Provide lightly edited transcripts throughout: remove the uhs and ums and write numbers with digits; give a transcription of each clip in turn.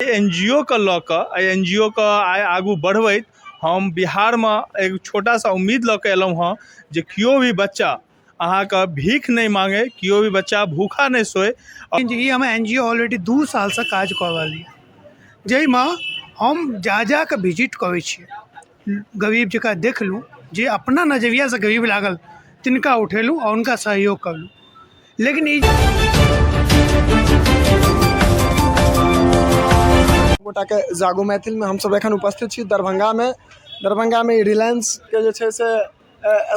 एहि N G ओ के लऽ कऽ, एहि एन जी ओ के आइ आगू बढ़बैत हम बिहारमे एक छोटा सा उम्मीद लऽ कऽ एलहुँ हँ जे केओ भी बच्चा अहाँके भीख नहि मांगे, केओ भी बच्चा भूखा नहि सोए। ई हम एन जी ओ ऑलरेडी 2 सालसँ काज कऽ रहल यऽ, जाहिमे हम जा जा कऽ विजिट करै छी, गरीब जकरा देखलहुँ जे अपना नजरियासँ गरीब लागल तिनका उठेलहुँ आओर हुनका सहयोग करलहुँ। लेकिन ई गोटाके जागो मैथिलमे हमसब एखन उपस्थित छी दरभंगामे। दरभंगामे रिलायंसके जे छै से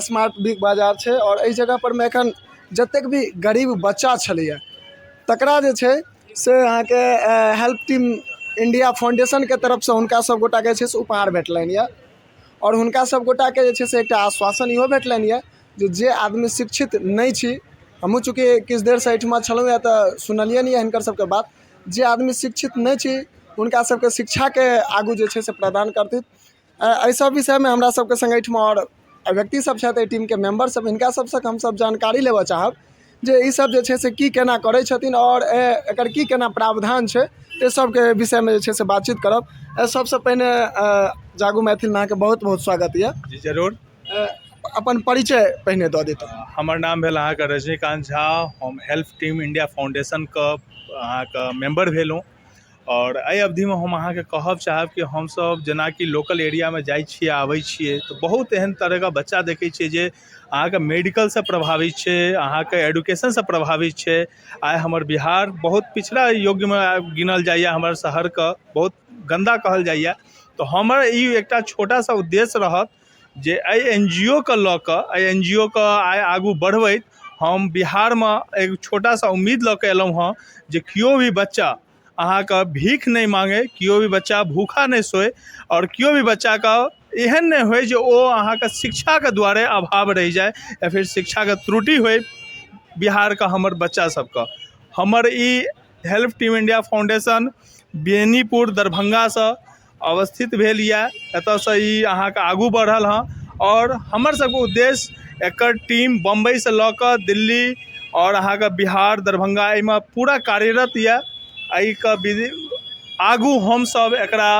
स्मार्ट बिग बाजार छै आओर एहि जगहपर मे एखन जतेक भी गरीब बच्चा छलैए तकरा जे छै से अहाँके हेल्प टीम इंडिया फाउंडेशनके तरफसँ हुनका सब गोटाके जे छै से उपहार भेटलनि यऽ आओर हुनका सब गोटाके जे छै से एकटा आश्वासन इहो भेटलनि यऽ जे जे आदमी शिक्षित नहि छी, हमहूँ चूँकि किछु देरसँ एहिठमा छलहुँ हँ तऽ सुनलियनि यऽ हिनकर सबके बात, जे आदमी शिक्षित नहि छी हुनका सबके शिक्षाके आगू जे छै से प्रदान करथिन। एहि सब विषयमे हमरा सबके सङ्ग एहिठमा आओर व्यक्ति सब छथि, एहि टीमके मेम्बर सब, हिनका सबसँ हमसब जानकारी लेबऽ चाहब जे ई सब जे छै से की केना करै छथिन आओर एकर की केना प्रावधान छै, ताहि सबके विषयमे जे छै से बातचीत करब। सबसँ पहिने जागू मैथिलमे अहाँके बहुत बहुत स्वागत यऽ। जी जरूर। अपन परिचय पहिने दऽ देतहुँ। हमर नाम भेल अहाँके रजनीकान्त झा, हम हेल्प टीम इंडिया फाउंडेशनके अहाँके मेम्बर भेलहुँ आओर एहि अवधिमे हम अहाँके कहब चाहब कि हमसब जेनाकि लोकल एरियामे जाइ छियै आबै छियै तऽ बहुत एहन तरहके बच्चा देखै छियै जे अहाँके मेडिकलसँ प्रभावित छै, अहाँके एडुकेशनसँ प्रभावित छै। आइ हमर बिहार बहुत पिछड़ा योग्यमे गिनल जाइए, हमर शहरके बहुत गन्दा कहल जाइए। तऽ हमर ई एकटा छोटा सा उद्देश्य रहत जे एहि एन जी ओ के लऽ कऽ, एहि एन जी ओ के आइ आगू बढ़बैत हम बिहारमे एक छोटा सा उम्मीद लऽ कऽ एलहुँ हँ जे केओ भी बच्चा अहाँके भीख नहि मांगे, केओ भी बच्चा भूखा नहि सोए आओर केओ भी बच्चाके एहन नहि होइ जे ओ अहाँके शिक्षाके दुआरे अभाव रहि जाय या फिर शिक्षाके त्रुटि होइ बिहारके हमर बच्चा सबके। हमर ई help team India foundation Benipur दरभंगासँ अवस्थित भेल यऽ, एतऽसँ ई अहाँके आगू बढ़ल हँ आओर हमर सबके उद्देश्य एकर टीम बम्बइसँ लऽ कऽ दिल्ली आओर अहाँके बिहार दरभंगा एहिमे पूरा कार्यरत यऽ। एहिके विधि आगू हमसब एकरा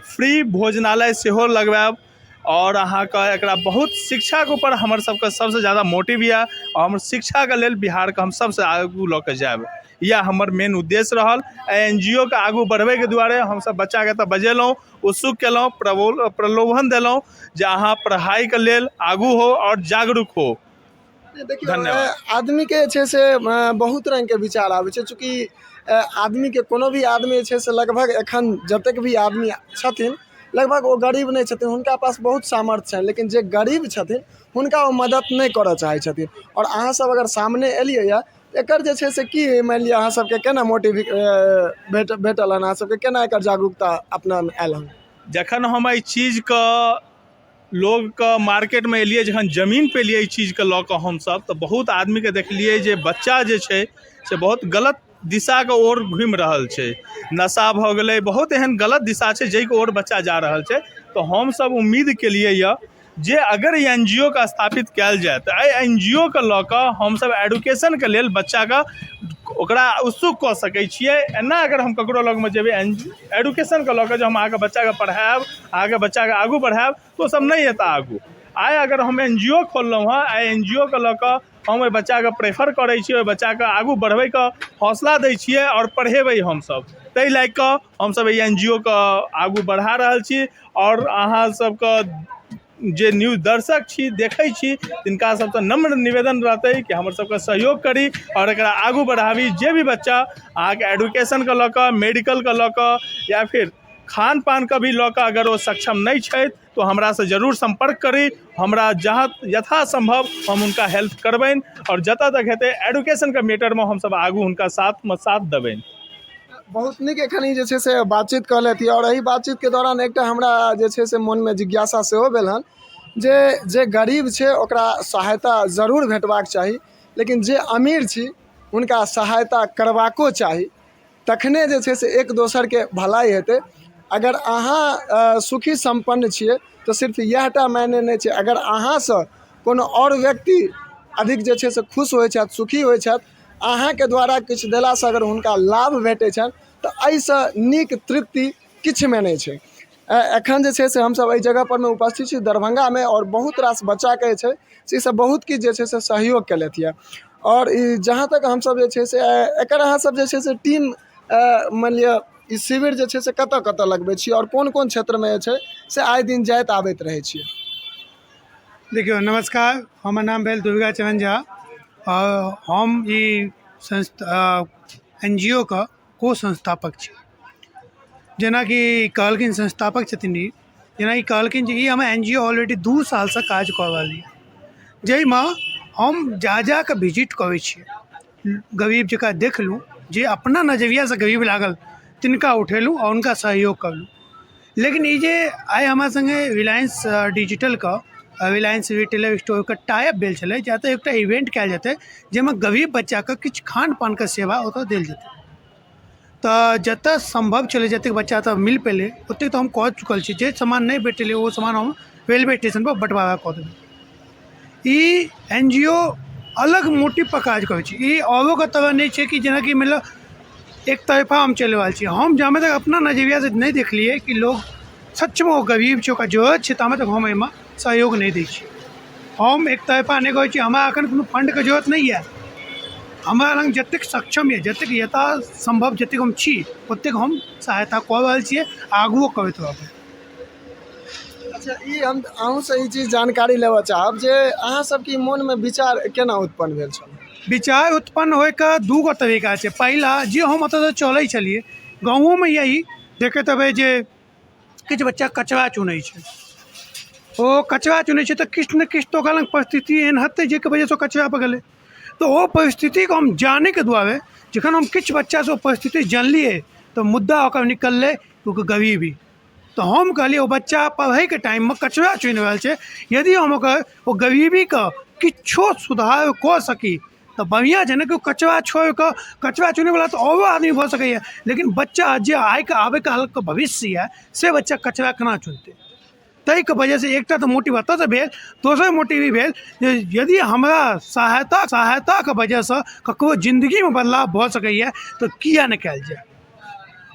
फ्री भोजनालय सेहो लगवायब आओर अहाँके एकरा बहुत शिक्षाके ऊपर हमर सबके सबसँ ज्यादा मोटिव यऽ आओर हमर शिक्षाके लेल बिहारके हम सबसँ आगू लऽ कऽ जायब, इएह हमर मेन उद्देश्य रहल। एहि एन जी ओ के आगू बढ़बैके दुआरे हमसब बच्चाके एतऽ बजेलहुँ, उत्सुक केलहुँ, प्रलोभन देलहुँ जे अहाँ पढ़ाइके लेल आगू हो आओर जागरूक हो। देखियौ, धन्यवाद। आदमीके जे छै से बहुत रङ्गके विचार आबै छै। चूँकि आदमीके कोनो भी आदमी जे छै से लगभग एखन जतेक भी आदमी छथिन लगभग ओ गरीब नहि छथिन, हुनका पास बहुत सामर्थ्य छनि, लेकिन जे गरीब छथिन हुनका ओ मदति नहि करऽ चाहै छथिन। आओर अहाँ सब अगर सामने एलियै यऽ एकर जे छै से की मानि लिअ अहाँ सबके केना मोटिव भेटल हन, अहाँ सबके केना एकर जागरूकता अपनामे आयल हन? जखन हम एहि चीजके लोगके मार्केटमे एलियै, जखन जमीन पे एलियै एहि चीजके लऽ कऽ हमसब, तऽ बहुत आदमीके देखलियै जे बच्चा जे छै से बहुत गलत दिशाके ओर घुमि रहल छै, नशा भऽ गेलै, बहुत एहन गलत दिशा छै जाहिके ओर बच्चा जा रहल छै। तऽ हमसब उम्मीद केलियै यऽ जे अगर ई एन जी ओ के स्थापित कयल जाय तऽ एहि एन जी ओ के लऽ कऽ हमसब एडुकेशनके लेल बच्चाके ओकरा उत्सुक कऽ सकै छियै। एना अगर हम ककरो लगमे जेबै एन एडुकेशनके लऽ कऽ जे हम अहाँके बच्चाके पढ़ायब, अहाँके बच्चाके आगू बढ़ायब, तऽ ओसब नहि एता आगू। आइ अगर हम एन जी ओ खोललहुँ हँ, एहि एन जी ओ के लऽ कऽ हम ओहि बच्चाके प्रेफर करै छियै, ओहि बच्चाके आगू बढ़बैके हौसला दै छियै आओर पढ़ेबै हमसब, ताहि लए कऽ हमसब एहि एन जी ओ के आगू बढ़ा रहल छी। आओर अहाँ सबके जे न्यूज दर्शक छी, देखै छी, तिनका सबसँ नम्र निवेदन रहतै कि हमर सबके सहयोग करी आओर एकरा आगू बढ़ाबी। जे भी बच्चा अहाँके एडुकेशनके लऽ कऽ, मेडिकलके लऽ कऽ या फिर खान पानके भी लऽ कऽ अगर ओ सक्षम नहि छथि तऽ हमरासँ जरूर सम्पर्क करी। हमरा जहाँ यथासम्भव हम हुनका हेल्प करबनि आओर जतऽ तक हेतै एडुकेशनके मैटरमे हमसब आगू हुनका साथमे साथ देबनि। बहुत नीक एखन ई जे छै से बातचीत कहलथि। आओर एहि बातचीतके दौरान एकटा हमरा जे छै से मोनमे जिज्ञासा सेहो भेल हन जे जे गरीब छै ओकरा सहायता जरूर भेटबाक चाही, लेकिन जे अमीर छी हुनका सहायता करबाको चाही, तखने जे छै से एक दोसरके भलाइ हेतै। अगर अहाँ सुखी सम्पन्न छियै तऽ सिर्फ इएह टा मायने नहि छै, अगर अहाँसँ कोनो आओर व्यक्ति अधिक जे छै से खुश होइ छथि, सुखी होइ छथि, अहाँके द्वारा किछु देलासँ अगर हुनका लाभ भेटै छनि, तऽ एहिसँ नीक तृप्ति किछुमे नहि छै। एखन जे छै से हमसब एहि जगहपर मे उपस्थित छी दरभंगामे आओर बहुत रास बच्चाके जे छै से ईसब बहुत किछु जे छै से सहयोग केलथि यऽ। आओर ई जहाँ तक हमसब जे छै से एकर अहाँ सब जे छै से टीम, मानि लिअ ई शिविर जे छै से कतऽ कतऽ लगबै छी आओर कोन कोन क्षेत्रमे जे छै से आइ दिन जाइत आबैत रहै छियै? देखियौ, नमस्कार, हमर नाम भेल दुर्गा चरण झा आओर हम ई संस्था एनजीओके को संस्थापक छी। जेनाकि कहलखिन संस्थापक छथिन ई, जेनाकि कहलखिन जे ई हमर एनजीओ ऑलरेडी 2 सालसँ काज कऽ रहल यऽ, जाहिमे हम जा जा कऽ विजिट करै छियै। गरीब जकरा देखलहुँ, जे अपना नजरियासँ गरीब लागल, तिनका उठेलहुँ आओर हुनका सहयोग करलहुँ। लेकिन ई जे आइ हमरा सङ्गे रिलायंस डिजिटलके, रिलायंस रिटेलर स्टोरके टाइ अप भेल छलै, जतऽ एकटा इवेंट कयल जेतै, जाहिमे गरीब बच्चाके किछु खान पानके सेवा ओतऽ देल जेतै, तऽ जतऽ सम्भव छलै, जतेक बच्चा ओतऽ मिल पेलै, ओतेक तऽ हम कऽ चुकल छी। जे सामान नहि भेटलै, ओ सामान हम रेलवे स्टेशनपर बँटवारा कऽ देबै। ई एनजीओ अलग मोटिवपर काज करै छै। ई आओरोके तरह नहि छै कि जेनाकि मतलब एक तरफा हम चलि रहल छी। हम जामे तक अपना नजरियासँ नहि देखलियै कि लोग सचमे ओ गरीब छै, ओकरा जरूरत छै, तामे तक हम एहिमे सहयोग नहि दै छियै। हम एक तरफा नहि करै छी। हमरा एखन कोनो फण्डके जरूरत नहि यऽ। हमरा लग जतेक सक्षम यऽ, जतेक यथा सम्भव जतेक हम छी, ओतेक हम सहायता कऽ रहल छियै, आगुओ करैत रहबै। अच्छा, ई हम अहूँसँ ई चीज जानकारी लेबऽ चाहब जे अहाँ सबके ई मोनमे विचार केना उत्पन्न भेल छल? विचार उत्पन्न होइके दू गो तरीका छै। पहिला जे हम ओतऽसँ चलै छलियै, गाँवोमे यही देखैत हेबै जे किछु बच्चा कचरा चुनै छै। ओ कचरा चुनै छै तऽ किछु ने किछु तऽ ओकरा लग परिस्थिति एहन हेतै, जाहिके वजहसँ ओ कचरापर गेलै। तऽ ओ परिस्थितिके हम जानैके दुआरे जखन हम किछु बच्चासँ ओ परिस्थिति जानलियै, तऽ मुद्दा ओकर निकललै ओकर गरीबी। तऽ हम कहलियै, ओ बच्चा पढ़ैके टाइममे कचरा चुनि रहल छै, यदि हम ओकर ओ गरीबीके किछो सुधार कऽ सकी तऽ बढ़िआँ छै ने, कि ओ कचरा छोड़िकऽ, कचरा चुनैवला तऽ आओरो आदमी भऽ सकैए, लेकिन बच्चा जे आइके आबै कालके भविष्य यऽ, से बच्चा कचरा केना चुनतै? ताहिके वजहसँ एकटा तऽ मोटिव एतऽसँ भेल। दोसर मोटिव ई भेल जे यदि हमरा सहायताके वजहसँ ककरो जिन्दगीमे बदलाव भऽ सकैए, तऽ किया नहि कयल जाय?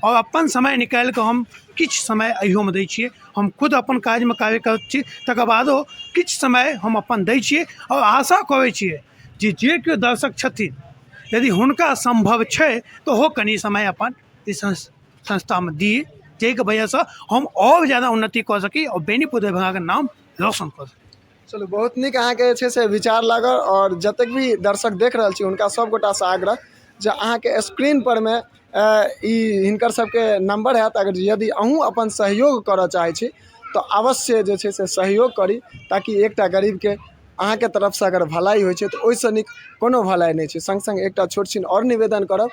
आओर अपन समय निकालिकऽ हम किछु समय अहियोमे दै छियै। हम खुद अपन काजमे कार्यरत छी, तकर बादो किछु समय हम अपन दै छियै आओर आशा करै छियै जे जे केओ दर्शक छथिन, यदि हुनका सम्भव छै तऽ ओहो कनि समय अपन ई संस्थामे दी, जाहिके वजहसँ हम आओर ज्यादा उन्नति कऽ सकी आओर बेनीपुर दरभंगाके नाम रोशन कऽ सकी। चलू, बहुत नीक अहाँके जे छै से विचार लागल। आओर जतेक भी दर्शक देख रहल छी, हुनका सब गोटासँ आग्रह जे अहाँके स्क्रीन परमे ई हिनकर सबके नम्बर हैत। अगर यदि अहूँ अपन सहयोग करऽ चाहै छी तऽ अवश्य जे छै से सहयोग करी, ताकि एकटा गरीबके अहाँके तरफसँ अगर भलाइ होइ छै तऽ ओहिसँ नीक कोनो भलाइ नहि छै। सङ्ग सङ्ग एकटा छोट छिन आओर निवेदन करब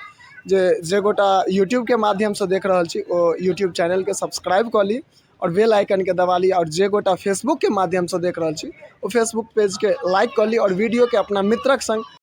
जे जे गोटा यूट्यूबके माध्यमसँ देख रहल छी, ओ यूट्यूब चैनलके सब्सक्राइब कऽ ली आओर बेल आइकनके दबा ली। आओर जे गोटा फेसबुकके माध्यमसँ देख रहल छी, ओ फेसबुक पेजके लाइक कऽ ली आओर वीडियोके अपना मित्रक सङ्ग